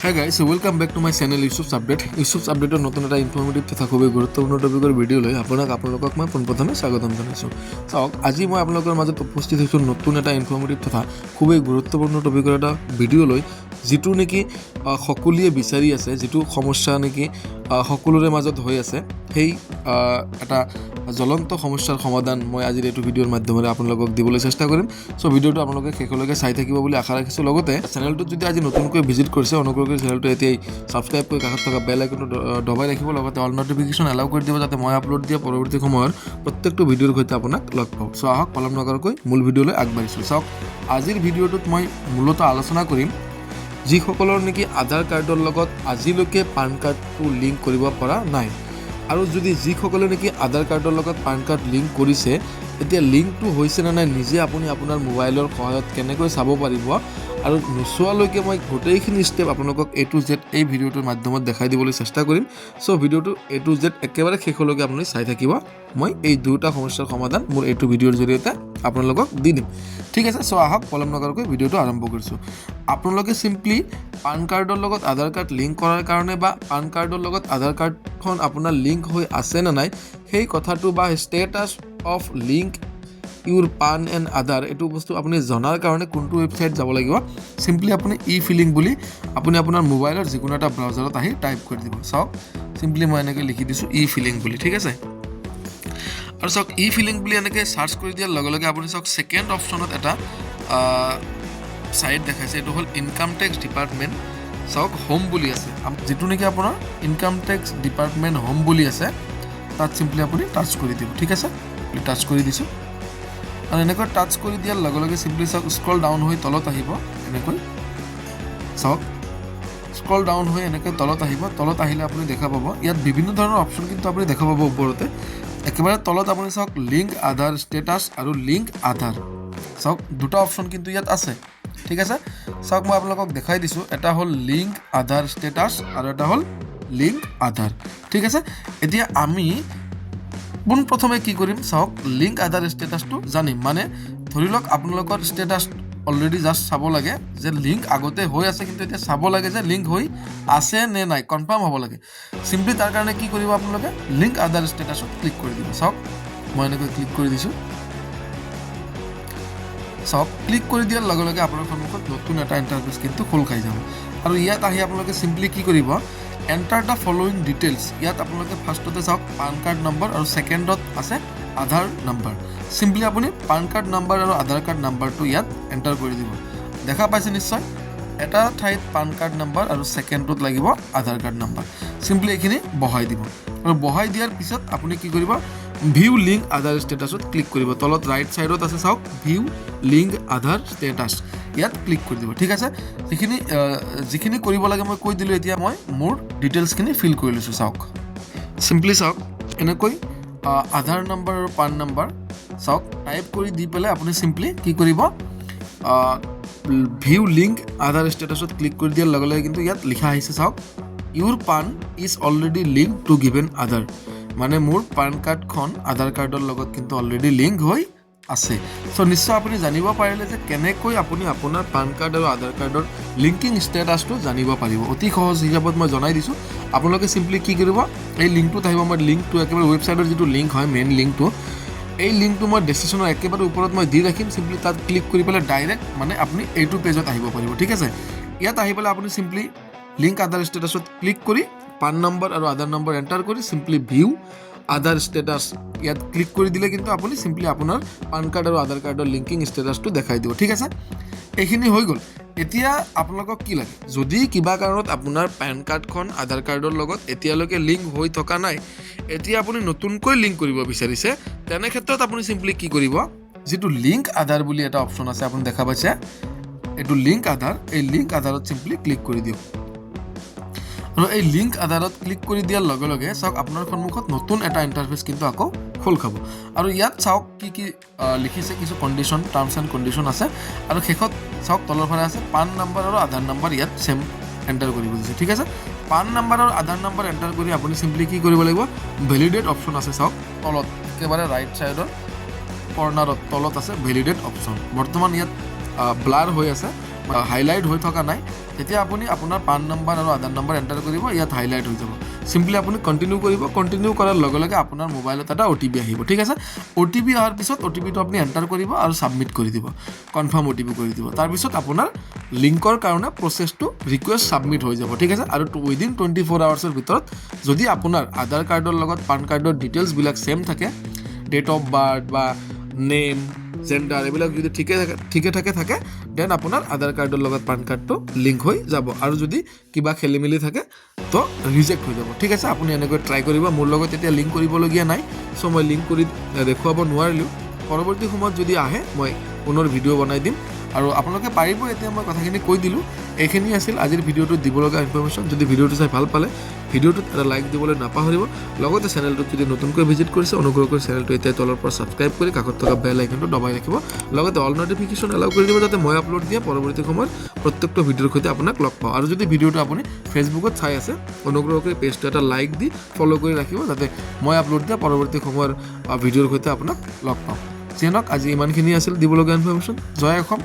Hey guys, welcome back to my channel Yusuf update. Yusuf আপডেটৰ নতুন এটা informative তথা খুবেই গুৰুত্বপূৰ্ণ টপিকৰ ভিডিঅ' লৈ আপোনালোকক মই পোনপ্ৰথমে স্বাগতম জনাইছোঁ। চাওক, আজি মই আপোনালোকৰ মাজত উপস্থিত হৈছোঁ নতুন এটা ইনফৰ্মেটিভ তথা খুবেই গুৰুত্বপূৰ্ণ টপিকৰ এটা ভিডিঅ' লৈ, যিটো নেকি সকলোৱে বিচাৰি আছে, যিটো সমস্যা নেকি সকলোৰে মাজত হৈ আছে। সেই এটা জ্বলন্ত সমস্যাৰ সমাধান মই আজিৰ এইটো ভিডিঅ'ৰ মাধ্যমেৰে আপোনালোকক দিবলৈ চেষ্টা কৰিম। চ' ভিডিঅ'টো আপোনালোকে শেষলৈকে চাই থাকিব বুলি আশা ৰাখিছোঁ। লগতে চেনেলটোত যদি আজি নতুনকৈ ভিজিট কৰিছে, অনুগ্ৰহ কৰি চেনেলটো এতিয়াই ছাবস্ক্ৰাইব কৰি কাষত থকা বেল আইকনটো দবাই ৰাখিব। লগতে অল নটিফিকেশ্যন এলাউ কৰি দিব, যাতে মই আপলোড দিয়া পৰৱৰ্তী সময়ৰ প্ৰত্যেকটো ভিডিঅ'ৰ সৈতে আপোনাক লগ পাওঁ। চ' আহক, পলম নকৰাকৈ মূল ভিডিঅ'লৈ আগবাঢ়িছোঁ। চাওক, আজিৰ ভিডিঅ'টোত মই মূলতঃ আলোচনা কৰিম যিসকলৰ নেকি আধাৰ কাৰ্ডৰ লগত আজিলৈকে পান কাৰ্ডটো লিংক কৰিব পৰা নাই আৰু যদি যিসকলে নেকি আধাৰ কাৰ্ডৰ লগত পান কাৰ্ড লিংক কৰিছে, এতিয়া লিংকটো হৈছে নে নাই নিজে আপুনি আপোনাৰ মোবাইলৰ সহায়ত কেনেকৈ চাব পাৰিব আৰু নোচোৱালৈকে মই গোটেইখিনি ষ্টেপ আপোনালোকক এ টু জেড এই ভিডিঅ'টোৰ মাধ্যমত দেখাই দিবলৈ চেষ্টা কৰিম। চ' ভিডিঅ'টো এ টু জেড একেবাৰে শেষলৈকে আপুনি চাই থাকিব। মই এই দুয়োটা সমস্যাৰ সমাধান মোৰ এইটো ভিডিঅ'ৰ জৰিয়তে আপোনালোকক দি দিম, ঠিক আছে? চ' আহক, পলম নকৰাকৈ ভিডিঅ'টো আৰম্ভ কৰিছোঁ। আপোনালোকে চিম্পলি পান কাৰ্ডৰ লগত আধাৰ কাৰ্ড লিংক কৰাৰ কাৰণে বা পান কাৰ্ডৰ লগত আধাৰ কাৰ্ডখন আপোনাৰ লিংক হৈ আছে নে নাই সেই কথাটো বা status of link your PAN and Aadhaar, এইটো বস্তু আপুনি জনাৰ কাৰণে কোনটো ৱেবছাইট যাব লাগিব? চিম্পলি আপুনি ই ফিলিং বুলি আপুনি আপোনাৰ মোবাইলৰ যিকোনো এটা ব্ৰাউজাৰত আহি টাইপ কৰি দিব। চাওক, চিম্পলি মই এনেকৈ লিখি দিছোঁ ই ফিলিং বুলি, ঠিক আছে? আৰু চাওক, ই ফিলিং বুলি এনেকৈ চাৰ্চ কৰি দিয়াৰ লগে লগে আপুনি চাওক, ছেকেণ্ড অপশ্যনত এটা ছাইট দেখাইছে। এইটো হ'ল ইনকাম টেক্স ডিপাৰ্টমেণ্ট। চাওক, হোম বুলি আছে। যিটো নেকি আপোনাৰ ইনকাম টেক্স ডিপাৰ্টমেণ্ট হোম বুলি আছে, তাত চিম্পলি আপুনি টাচ কৰি দিব, ঠিক আছে? টাচ কৰি দিছোঁ আৰু এনেকৈ টাচ কৰি দিয়াৰ লগে লগে চিম্পলি চাওক, স্ক্ৰল ডাউন হৈ তলত আহিব। এনেকৈ চাওক, স্ক্ৰল ডাউন হৈ এনেকৈ তলত আহিব। তলত আহিলে আপুনি দেখা পাব ইয়াত বিভিন্ন ধৰণৰ অপশ্যন কিন্তু আপুনি দেখা পাব ওপৰতে। একেবাৰে তলত আপুনি চাওক, লিংক আধাৰ ষ্টেটাছ আৰু লিংক আধাৰ। চাওক, দুটা অপশ্যন কিন্তু ইয়াত আছে, ঠিক আছে? চাওক, মই আপোনালোকক দেখাই দিছোঁ। এটা হ'ল লিংক আধাৰ ষ্টেটাছ আৰু এটা হ'ল লিংক আধাৰ, ঠিক আছে? এতিয়া আমি পোনপ্ৰথমে কি কৰিম? চাওক, লিংক আধাৰ ষ্টেটাছটো জানিম। মানে ধৰি লওক, আপোনালোকৰ ষ্টেটাছ অলৰেডি জাষ্ট চাব লাগে যে লিংক আগতে হৈ আছে, কিন্তু এতিয়া চাব লাগে যে লিংক হৈ আছে নে নাই, কনফাৰ্ম হ'ব লাগে। চিম্পলি তাৰ কাৰণে কি কৰিব? আপোনালোকে লিংক আধাৰ ষ্টেটাছত ক্লিক কৰি দিব। চাওক, মই এনেকৈ ক্লিক কৰি দিছোঁ। চাওক, ক্লিক কৰি দিয়াৰ লগে লগে আপোনাৰ সন্মুখত নতুন এটা ইণ্টাৰফেচ কিন্তু খোল খাই যাব। আৰু ইয়াত আহি আপোনালোকে চিম্পলি কি কৰিব? Enter the following details. ইয়াত আপোনালোকে ফাৰ্ষ্টতে চাওক, পান কাৰ্ড নম্বৰ আৰু ছেকেণ্ডত আছে আধাৰ নম্বৰ। চিম্পলি আপুনি পান কাৰ্ড নম্বৰ আৰু আধাৰ কাৰ্ড নাম্বাৰটো ইয়াত এণ্টাৰ কৰি দিব। দেখা পাইছে নিশ্চয়, এটা ঠাইত পান কাৰ্ড নাম্বাৰ আৰু ছেকেণ্ডটোত লাগিব আধাৰ কাৰ্ড নাম্বাৰ। চিম্পলি এইখিনি বহাই দিব আৰু বহাই দিয়াৰ পিছত আপুনি কি কৰিব? ভিউ লিংক আধাৰ ষ্টেটাছত ক্লিক কৰিব। তলত ৰাইট ছাইডত আছে চাওক, ভিউ লিংক আধাৰ ষ্টেটাছ, ইয়াত ক্লিক কৰি দিব, ঠিক আছে? যিখিনি কৰিব লাগে মই কৈ দিলোঁ। এতিয়া মই মোৰ ডিটেইলছখিনি ফিল কৰি লৈছোঁ। চাওক, চিম্পলি চাওক, এনেকৈ আধাৰ নম্বৰ আৰু পান নম্বৰ চাওক টাইপ কৰি দি পেলাই আপুনি চিম্পলি কি কৰিব? ভিউ লিংক আধাৰ ষ্টেটাছত ক্লিক কৰি দিয়াৰ লগে লগে কিন্তু ইয়াত লিখা আহিছে চাওক, "Your PAN is already link to given Aadhaar." মানে মোৰ পান কাৰ্ডখন আধাৰ কাৰ্ডৰ লগত কিন্তু অলৰেডি লিংক হৈ আছে। চ' নিশ্চয় আপুনি জানিব পাৰিলে যে কেনেকৈ আপুনি আপোনাৰ পান কাৰ্ড আৰু আধাৰ কাৰ্ডৰ লিংকিং ষ্টেটাছটো জানিব পাৰিব। অতি সহজ হিচাপত মই জনাই দিছোঁ। আপোনালোকে চিম্পলি কি কৰিব? এই লিংকটোত আহিব। মই লিংকটো একেবাৰে ৱেবছাইটৰ যিটো লিংক হয়, মেইন লিংকটো, এই লিংকটো মই ডেছক্ৰিপশ্যনৰ একেবাৰে ওপৰত মই দি ৰাখিম। চিম্পলি তাত ক্লিক কৰি পেলাই ডাইৰেক্ট মানে আপুনি এইটো পেজত আহিব পাৰিব, ঠিক আছে? ইয়াত আহি পেলাই আপুনি চিম্পলি লিংক আধাৰ ষ্টেটাছত ক্লিক কৰি পান নম্বৰ আৰু আধাৰ নম্বৰ এণ্টাৰ কৰি চিম্পলি ভিউ আধাৰ ষ্টেটাছ ইয়াত ক্লিক কৰি দিলে কিন্তু আপুনি চিম্পলি আপোনাৰ পান কাৰ্ড আৰু আধাৰ কাৰ্ডৰ লিংকিং ষ্টেটাছটো দেখাই দিব, ঠিক আছে? এইখিনি হৈ গ'ল। এতিয়া আপোনালোকক কি লাগে? যদি কিবা কাৰণত আপোনাৰ পেন কাৰ্ডখন আধাৰ কাৰ্ডৰ লগত এতিয়ালৈকে লিংক হৈ থকা নাই, এতিয়া আপুনি নতুনকৈ লিংক কৰিব বিচাৰিছে, তেনে ক্ষেত্ৰত আপুনি চিম্পলি কি কৰিব? যিটো লিংক আধাৰ বুলি এটা অপশ্যন আছে, আপুনি দেখা পাইছে, এইটো লিংক আধাৰ। এই লিংক আধাৰত চিম্পলি ক্লিক কৰি দিয়ক। আৰু এই লিংক আধাৰত ক্লিক কৰি দিয়াৰ লগে লগে চাওক, আপোনাৰ সন্মুখত নতুন এটা ইণ্টাৰফেচ কিন্তু আকৌ খোল খাব। আৰু ইয়াত চাওক কি কি লিখিছে, কিছু কণ্ডিশ্যন, টাৰ্মছ এণ্ড কণ্ডিশ্যন আছে। আৰু শেষত চাওক, তলৰ ফালে আছে পান নাম্বাৰ আৰু আধাৰ নাম্বাৰ, ইয়াত ছেম এণ্টাৰ কৰিব দিছে, ঠিক আছে? পান নাম্বাৰ আৰু আধাৰ নাম্বাৰ এণ্টাৰ কৰি আপুনি চিম্পলি কি কৰিব লাগিব? ভেলিডেট অপশ্যন আছে চাওক, তলত একেবাৰে ৰাইট ছাইডৰ কৰ্ণাৰত তলত আছে ভেলিডেট অপশ্যন। বৰ্তমান ইয়াত ব্লাৰ হৈ আছে। হাইলাইট হৈ থকা নাই, তেতিয়া আপুনি আপোনাৰ পান নম্বৰ আৰু আধাৰ নম্বৰ এণ্টাৰ কৰিব, ইয়াত হাইলাইট হৈ যাব। চিম্পলি আপুনি কণ্টিনিউ কৰিব। কণ্টিনিউ কৰাৰ লগে লগে আপোনাৰ মোবাইলত এটা অ'টিপি আহিব, ঠিক আছে? অ'টিপি অহাৰ পিছত অ'টিপিটো আপুনি এণ্টাৰ কৰিব আৰু ছাবমিট কৰি দিব, কনফাৰ্ম অ'টিপি কৰি দিব। তাৰপিছত আপোনাৰ লিংকৰ কাৰণে প্ৰচেছটো ৰিকুৱেষ্ট ছাবমিট হৈ যাব, ঠিক আছে? আৰু উইদিন 24 আৱাৰ্ছৰ ভিতৰত যদি আপোনাৰ আধাৰ কাৰ্ডৰ লগত পান কাৰ্ডৰ ডিটেইলছবিলাক ছেম থাকে, ডেট অফ বাৰ্থ বা নেম, জেণ্ডাৰ, এইবিলাক যদি ঠিকে থাকে থাকে, then আপোনাৰ আধাৰ কাৰ্ডৰ লগত পান কাৰ্ডটো লিংক হৈ যাব। আৰু যদি কিবা খেলি মেলি থাকে, তো ৰিজেক্ট হৈ যাব, ঠিক আছে? আপুনি এনেকৈ ট্ৰাই কৰিব। মোৰ লগত এতিয়া লিংক কৰিবলগীয়া নাই, চ' মই লিংক কৰি দেখুৱাব নোৱাৰিলোঁ। পৰৱৰ্তী সময়ত যদি আহে, মই পুনৰ ভিডিঅ' বনাই দিম আৰু আপোনালোকে পাৰিব। এতিয়া মই কথাখিনি কৈ দিলোঁ। এইখিনি আছিল আজিৰ ভিডিঅ'টোত দিব লগা ইনফৰমেশ্যন। যদি ভিডিঅ'টো চাই ভাল পালে, ভিডিঅ'টোত এটা লাইক দিবলৈ নাপাহৰিব। লগতে চেনেলটোত যদি নতুনকৈ ভিজিট কৰিছে, অনুগ্ৰহ কৰি চেনেলটো এতিয়া তলৰ পৰা ছাবস্ক্ৰাইব কৰি কাষত থকা বেল আইকনটো দবাই ৰাখিব। লগতে অল নটিফিকেশ্যন এলাউ কৰি দিব, যাতে মই আপলোড দিয়া পৰৱৰ্তী সময়ত প্ৰত্যেকটো ভিডিঅ'ৰ সৈতে আপোনাক লগ পাওঁ। আৰু যদি ভিডিঅ'টো আপুনি ফেচবুকত চাই আছে, অনুগ্ৰহ কৰি পেজটো এটা লাইক দি ফ'ল' কৰি ৰাখিব, যাতে মই আপলোড দিয়া পৰৱৰ্তী সময়ৰ ভিডিঅ'ৰ সৈতে আপোনাক লগ পাওঁ। যিয়ে নহওক, আজি ইমানখিনি আছিল দিবলগীয়া ইনফৰমেশ্যন। জয় অসম।